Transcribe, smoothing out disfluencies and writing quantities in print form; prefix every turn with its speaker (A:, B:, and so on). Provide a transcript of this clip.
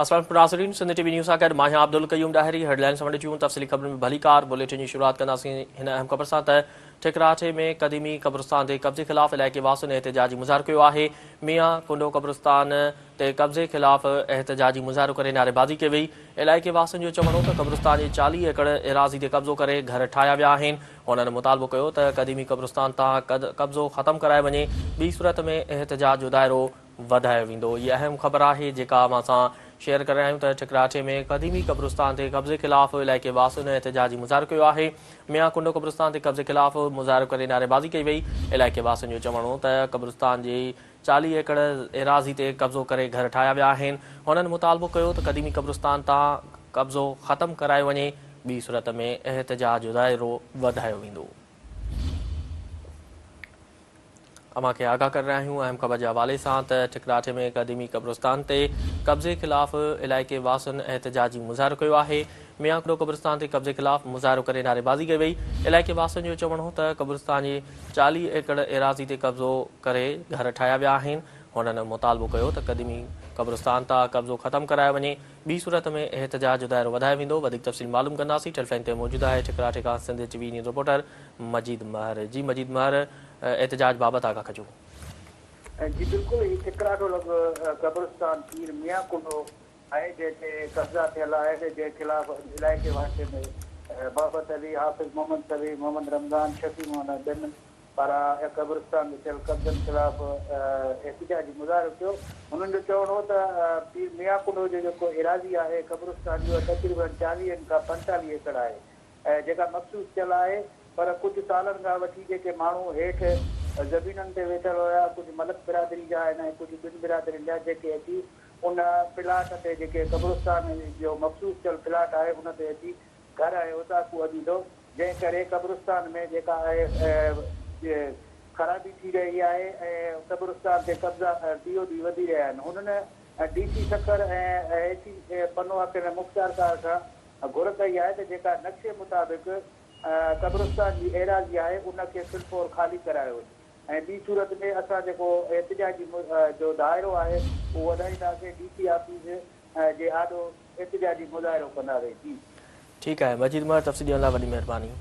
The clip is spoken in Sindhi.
A: السلام عليڪم ناظرين سنڌ ٽي وي نيوز سان گڏ مان آهيان عبدالقيوم ڏاهري هيڊلائنز سان جون تفصيلي خبرن ۾ ڀليڪار بليٽن جي شروعات ڪنداسين هن اهم خبر سان ته ٺڪراٺي ۾ قديمي قبرستان تي قبضي خلاف علائقي واسين احتجاجي مظاهرو ڪيو آهي ميان ڪنڊو قبرستان تي قبضي خلاف احتجاجي مظاهرو ڪري نعريبازي ڪئي وئي علائقي واسين جو چوڻ هو ته قبرستان جي 40 ايڪڙ ايراضي تي قبضو ڪري گهر ٺاهيا ويا آهن هنن مطالبو ڪيو ته قديمي قبرستان تان قبضو ختم ڪرايو وڃي ٻي صورت ۾ احتجاج جو دائرو وڌايو ويندو. هي اهم خبر آهي جيڪا اوهان سان شيئر ڪري رهيا آهيون ته ٺڪراٺي ۾ قديمي قبرستان تي قبضي خلاف علائقي واسين احتجاجي مظاهرو ڪيو آهي. ميان ڪنڊو قبرستان تي قبضي خلاف مظاهرو ڪري نعريبازي ڪئي وئي. علائقي واسين جو چوڻ هو ته قبرستان جي 40 ايڪڙ ايراضي تي قبضو ڪري گهر ٺاهيا ويا آهن. هنن مطالبو ڪيو ته قديمي قبرستان تان قبضو ختم ڪرايو وڃي ٻي صورت ۾ احتجاج جو دائرو وڌايو ويندو. اوهان کي آگاهه ڪري رهيا آهيون اهم خبر جي حوالي سان ته ٺڪراٺي ۾ قديمي قبرستان تي قبضي خلاف علائقي واسين احتجاجي مظاهرو ڪيو آهي ميان ڪنڊو قبرستان تي قبضي خلاف مظاهرو ڪري نعريبازي ڪئي وئي علائقي واسين جو چوڻ هو ته قبرستان جي 40 ايڪڙ ايراضي تي قبضو ڪري گهر ٺاهيا ويا آهن هنن مطالبو ڪيو ته قديمي قبرستان تان قبضو ختم ڪرايو وڃي ٻي صورت ۾ احتجاج جو دائرو وڌايو ويندو وڌيڪ تفصيل معلوم ڪنداسين ٽيليفون تي موجود آهي ٺڪراٺي کان سنڌ ٽي وي نيوز رپورٽر مجيد مهر جي مجيد مهر احتجاج بابت آگاهه ڪجو.
B: جي بلڪل هي ٺڪراٺو لڳ قبرستان پير ميان ڪنڊو آهي جنهن تي قبضا ٿيل آهن جنهن خلاف اڄ علائقي واسين ۾ بابت علي، حافظ محمد سوي، محمد رمضان، شفيع محمد ۽ ٻين پاران قبرستان تي ٿيل قبضن خلاف احتجاجي مظاهرو ڪيو هنن جو چوڻ هو ته پير ميان ڪنڊو جو جيڪو ايراضي آهي قبرستان جي اها تقريبن 40 کان 45 ايڪڙ آهي جيڪا مخصوص ٿيل آهي پر ڪجهه سالن کان وٺي جيڪي ماڻهو هيٺ زمينن تي ويٺل هيا ڪجهه ملڪ برادري جا آهن ۽ ڪجهه ٻين برادرين جا جيڪي اچي ان پلاٽ تي جيڪي قبرستان جو مخصوص ٿيل پلاٽ آهي ان تي اچي گهر ۽ اوطاقون اڏيندو جنهن ڪري قبرستان ۾ جيڪا آهي خرابي ٿي رهي آهي ۽ قبرستان تي قبضا ڏينهون ڏينهن وڌي رهيا آهن هنن ڊي سي سکر ۽ اي سي پنوعاقل ۽ مختيارڪار کان گهر ڪئي آهي ته جيڪا نقشي مطابق قبرستان جي ايراضي آهي ان کي في الفور خالي ڪرايو وڃي ۽ ٻي صورت ۾ اسان جيڪو احتجاجي جو دائرو آهي اهو وڌائينداسين ڊي سي آفيس جي آڏو احتجاجي مظاهرو ڪنداسين جي.
A: ٺيڪ آهي مجيد مهر تفصيل ڏيڻ لاء وڏي مهرباني.